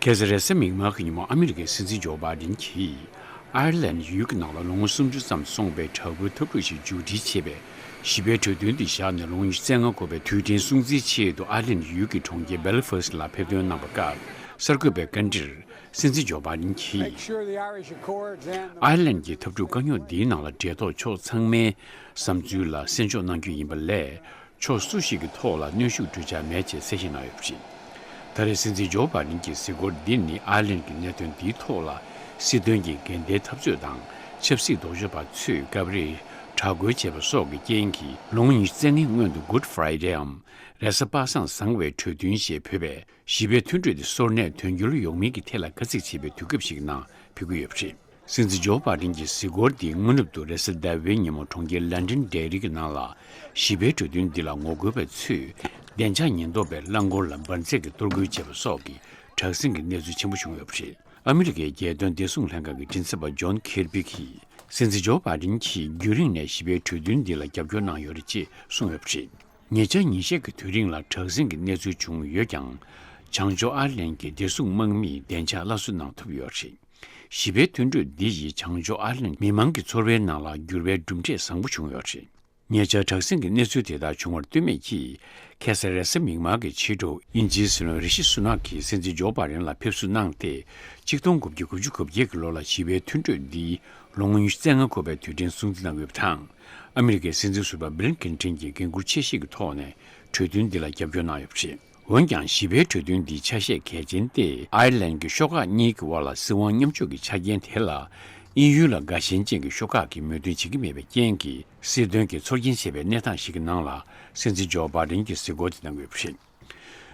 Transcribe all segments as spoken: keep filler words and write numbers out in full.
ཁ་སང་རེས་གཟའ་མིག་དམར་གྱི་ཉིན་མོ་ཨ་མི་རི་ཀའི་སྲིད་འཛིན་ཇོ་བྷའི་ཌེན་གྱིས་ཨའེར་ལན་ཡུལ་གྱི་ནང་ལ་ལོ་ངོ་སུམ་ཅུ་ཙམ་སོང་བའི་དྲག་པོའི་འཐབ་འཁྲུག་ཞིག་མཇུག་སྒྲིལ་བྱས་པའི་ཞི་བའི་གྲོས་མཐུན་འདི་བཞག་ནས་ལོ་ངོ་ཉི་ཤུ་རྩ་ལྔ་འཁོར་བའི་དུས་དྲན་སྲུང་བརྩིའི་ཆེད་དུ་ཨའེར་ལན་ཡུལ་གྱི་གྲོང་ཁྱེར་སྦེལ་ཕཱ་སི་ལ་ཕེབས་ཐོན་གནང་བའི་སྐབས་གསར་འགོད་པའི་བཀའ་འདྲིར་སྲིད་འཛིན་ཇོ་བྷའི་ཌེན་གྱིས། ཨའེར་ལན་གྱི་འཐབ་འཁྲུག་དཀའ་རྙོག་འདིའི་ནང་ལ་འབྲེལ་ཐོགས་ཕྱོགས་ཚང་མའི་བསམ་ཚུལ་ལ་གསན་འཇོག་གནང་རྒྱུ་ཡིན་པ་ལས། ཕྱོགས་སུ་ཞིག་གི་ཐོག་ལ་གནོན་ཤུགས་སྤྲོད་འཆར་མེད་ཅེས་གསལ་བཤད་གནང་ཡོད་པ་རེད། ད་རེས་སྲིད་འཛིན་ཇོ་བྷའི་ཌེན་གྱི་གཟིགས་སྐོར་འདི་ནི་ཨའེར་ལན་གྱི་གནད་དོན་འདིའི་ཐོག་ལ་སྲིད་དོན་གྱི་འགལ་ཟླའི་འཐབ་རྩོད་དང་ཆབ་སྲིད་ལྡོག་ཕྱོགས་པ་ཚོས་སྐབས་རེ་དྲག་རྒོལ་བྱས་པ་སོགས་ཀྱི་རྐྱེན་གྱིས་ལོ་ངོ་ཉི་ཤུ་རྩ་ལྔའི་སྔོན་དུ་Good Fridayའམ་རེས་གཟའ་པ་སངས་བཟང་བའི་གྲོས་མཐུན་ཞེས་འབོད་པའི་ཞི་བའི་མཐུན་གྲོས་དེ་སོར་གནས་དོན་འཁྱོལ་ཡོང་མིན་གྱི་ཐད་ལ་དགའ་ཚིག་བྱེད་པའི་དུས་སྐབས་ཤིག་ནང་ཕེབས་ཀྱི་ཡོད་པ་རེད། སྲིད་འཛིན་ཇོ་བྷའི་ཌེན་གྱི་གཟིགས་སྐོར་འདིའི་སྔ་ནུབ་ཏུ་རེས་གཟའ་ཟླ་བའི་ཉིན་མོ་གྲོང་ཁྱེར་ལན་ཌན་ཌེ་རི་གི་ནང་ལ་ཞི་བའི་གྲོས་མཐུན་འདི་ལ་ངོ་རྒོལ་བ་ཚོས་བདེ་འཇགས་ཉེན་རྟོག་པའི་རླངས་འཁོར་ལ་འབར་རྫས་ཀྱིས་གཏོར་རྒོལ་བྱས་པ་སོགས་ཀྱི་དྲག་ཟིང་གི་གནས་ཚུལ་ཆེན་པོ་བྱུང་ཡོད་པ་རེད། ཨ་མི་རི་ཀའི་རྒྱལ་དོན་བདེ་སྲུང་ལྷན་ཁང་གི་མགྲིན་ཚབ་པ་ཇོན་ཁེར་བི་གིས་སྲིད་འཛིན་ཇོ་བྷའི་ཌེན་གྱིས་རྒྱུན་རིང་ནས་ཞི་བའི་གྲོས་མཐུན་འདི་ལ་རྒྱབ་སྐྱོར་གནང་ཡོད་རེད་ཅེས་གསུངས་ཡོད་པ་རེད། ཉེ་ཆར་ཉིན་ཤས་ཀྱི་དུས་རིང་ལ་དྲག་ཟིང་གི་གནས་ཚུལ་བྱུང་ཡོད་ཀྱང་། བྱང་ཕྱོགས་ཨའེར་ལན་གྱི་བདེ་སྲུང་དམག་མིས་བདེ་འཇགས་སླར་གསོ་གནང་ཐུབ་ཡོད་རེད། ཞི་བའི་མཐུན་གྲོས་འདི་ཡིས་བྱང་ཕྱོགས་ཨའེར་ལན་མི་མང་གི་ཚོར་བའི་ནང་ལ་འགྱུར་བའི་གྲུབ་འབྲས་བཟང་པོ་བྱུང་ཡོད་རེད། ཉེ་ཆར་དྲག་ཟིང་གི་གནས་ཚུལ་དེ་དག་བྱུང་བར་ལྟོས་མེད་ཀྱིས། ཁ་སང་རེས་གཟའ་མིག་དམར་གྱི་ཕྱི་དྲོ་དབྱིན་ཇིའི་སྲིད་བློན་རི་ཤི་སུ་ནག་གིས་སྲིད་འཛིན་ཇོ་བྷའི་ཌེན་ལ་ཕེབས་བསུ་གནང་སྟེ། གཅིག་སྟོང་དགུ་བརྒྱ་དགུ་བཅུ་གོ་བརྒྱད་ཀྱི་ལོ་ལ་ཞི་བའི་མཐུན་གྲོས་འདིའི་ལོ་ངོ་ཉི་ཤུ་རྩ་ལྔ་འཁོར་བའི་དུས་དྲན་སྲུང་བརྩི་གནང་ཡོད་པ་དང་། ཨ་མི་རི་ཀའི་སྲིད་འཛིན་ཟུར་པ་བྷིལ་ཀིན་ཊོན་གྱིས་འགན་འཁུར་ཆེ་བཞེས་ཀྱི་ཐོག་ནས་གྲོས་མཐུན་འདི་ལ་རྒྱབ་སྐྱོར་གནང་ཡོད་པ་རེད། འོན་ཀྱང་། ཞི་བའི་གྲོས་མཐུན་འདིའི་ཆ་ཤས་གལ་ཆེན་ཏེ། ཨའེར་ལན་གྱི་ཤོག་ཁག་གཉིས་ཀྱི་དབར་ལ་སྲིད་དབང་མཉམ་སྤྱོད་ཀྱི་ཆ་རྐྱེན་དེ་ལ། དབྱིན་ཡུལ་ལ་དགའ་ཞེན་ཅན་གྱི་ཤོག་ཁག་གིས་མོས་མཐུན་བྱེད་ཀྱི་མེད་པའི་རྐྱེན་གྱིས། སྲིད་དོན་གྱི་ཚོར་སྐྱེན་ཆེ་བའི་གནས་སྟངས་ཤིག་གི་ནང་ལ། སྲིད་འཛིན་ཇོ་བྷའི་ཌེན་གྱིས་གཟིགས་སྐོར་དེ་གནང་ཡོད་པ་རེད།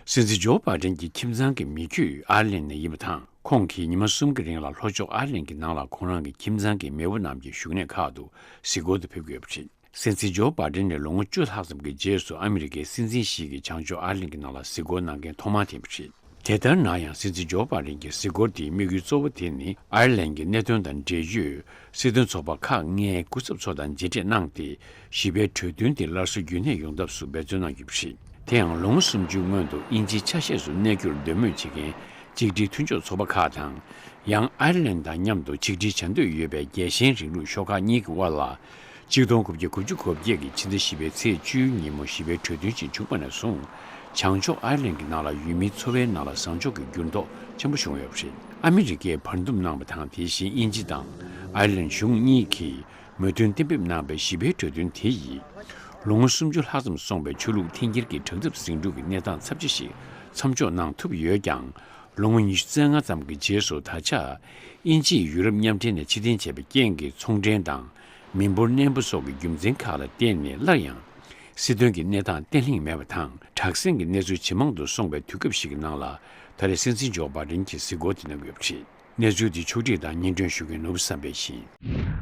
སྲིད་འཛིན་ཇོ་བྷའི་ཌེན་གྱི་ཁྱིམ་ཚང་གི་མི་རྒྱུད་ཨའེར་ལན་ནས་ཡིན་པ་དང་། ཁོང་གིས་ཉི་མ་གསུམ་གྱི་རིང་ལ་ལྷོ་ཕྱོགས་ཨའེར་ལན་གྱི་ནང་ལ་ཁོང་རང་གི་ཁྱིམ་ཚང་གི་མེས་པོ་རྣམས་ཀྱི་བཞུགས་གནས་ཁག་ཏུ་གཟིགས་སྐོར་དུ་ཕེབས་ཀྱི་ཡོད་པ་རེད། སྲིད་འཛིན་ཇོ་བྷའི་ཌེན་ནས་ལོ་ངོ་བཅུ་ལྷག་ཙམ་གྱི་རྗེས་སུ་ཨ་མི་རི་ཀའི་སྲིད་འཛིན་ཞིག་གིས་བྱང་ཕྱོགས་ཨའེར་ལན་གྱི་ནང་ལ་གཟིགས་སྐོར་གནང་མཁན་ཐོག་མ་དེ་ཡིན་པ་རེད། དེ་ལྟར་ན་ཡང་། སྲིད་འཛིན་ཇོ་བྷའི་ཌེན་གྱི་གཟིགས་སྐོར་དེའི་དམིགས་ཡུལ་གཙོ་བོ་དེ་ནི། ཨའེར་ལན་གྱི་གནད་དོན་དང་འབྲེལ་ཡོད་སྲིད་དོན་ཚོགས་པ་ཁག་ལྔའི་སྐུ་ཚབ་ཚོ་དང་མཇལ་འཕྲད་གནང་སྟེ། ཞི་བའི་གྲོས་མཐུན་དེ་སླར་གསོ་རྒྱུན་གནས་ཡོང་ཐབས་སུ་འབད་བརྩོན་གནང་རྒྱུ་རེད། དེ་ཡང་། ལོ་ངོ་སུམ་ཅུའི་སྔོན་དུ་དབྱིན་ཇིའི་ཆ་ཤས་སུ་གནས་རྒྱུར་འདོད་མོས་བྱེད་མཁན་གཅིག་སྒྲིལ་མཐུན་ཕྱོགས་ཚོགས་པ་ཁག་དང་། ཡང་། ཨའེར་ལན་དང་མཉམ་དུ་ཆིག་སྒྲིལ་བྱ་འདོད་ཡོད་པའི་རྒྱལ་ཞེན་རིང་ལུགས་ཤོག་ཁག་གཉིས་ཀྱི་དབར་ལ། གཅིག་སྟོང་དགུ་བརྒྱ་དགུ་བཅུ་གོ་བརྒྱད་ཀྱི་ཕྱི་ཟླ་བཞི་པའི་ཚེས་བཅུའི་ཉིན་མོ་ཞི་བའི་གྲོས་མཐུན་ཞིག་བྱུང་བ་ནས་བཟུང་། བྱང་ཕྱོགས་ཨའེར་ལན་གྱི་ནང་ལ་ཡུལ་མིའི་འཚོ་བའི་ནང་ལ་བཟང་ཕྱོགས་ཀྱི་འགྱུར་ལྡོག་ཆེན་པོ་བྱུང་ཡོད་པ་རེད། ཨ་མི་རི་ཀས་བར་འདུམ་གནང་བ་དང་། དེ་བཞིན་དབྱིན་ཇི་དང་ཨའེར་ལན་གཞུང་གཉིས་ཀྱིས་མོས་མཐུན་གཏན་འབེབས་གནང་བའི་ཞི་བའི་གྲོས་མཐུན་དེ་ཡིས། ལོ་ངོ་སུམ་ཅུ་ལྷག་ཙམ་སོང་བའི་ཆོས་ལུགས་འཐེན་འཁྱེར་གྱི་དྲག་འཐབ་ཟིང་འཁྲུག་གི་གནས་སྟངས་ཚབས་ཆེ་ཞིག་མཚམས་འཇོག་གནང་ཐུབ་ཡོད་ཀྱང་། ལོ་ངོ་ཉི་ཤུ་རྩ་ལྔ་ཙམ་གྱི་རྗེས་སུ། ད་ཆ་དབྱིན་ཇིས་ཡུ་རོབ་མཉམ་འབྲེལ་ནས་ཕྱིར་འཐེན་བྱས་པའི་རྐྱེན་གྱིས། ཚོང་འབྲེལ་དང་མི་འབོར་གནས་སྤོ་སོགས་ཀྱི་རྒྱུ་མཚན་ཁག་ལ་བརྟེན་ནས། སླར་ཡང་སྲིད་དོན་གྱི་གནས་སྟངས་བརྟན་ལྷིང་མེད་པ་དང་། དྲག་ཟིང་གི་གནས་ཚུལ་ཇེ་མང་དུ་སོང་བའི་དུས་སྐབས་ཤིག་གི་ནང་ལ། ད་རེས་སྲིད་འཛིན་ཇོ་བྷའི་ཌེན་གྱིས་གཟིགས་སྐོར་དེ་གནང་ཡོད་པ་རེད། གནས་ཚུལ་འདི་ཕྱོགས་སྒྲིག་དང་སྙན་སྒྲོན་ཞུ་མཁན་ནོར་བུ་བསམ་འཕེལ་ཡིན།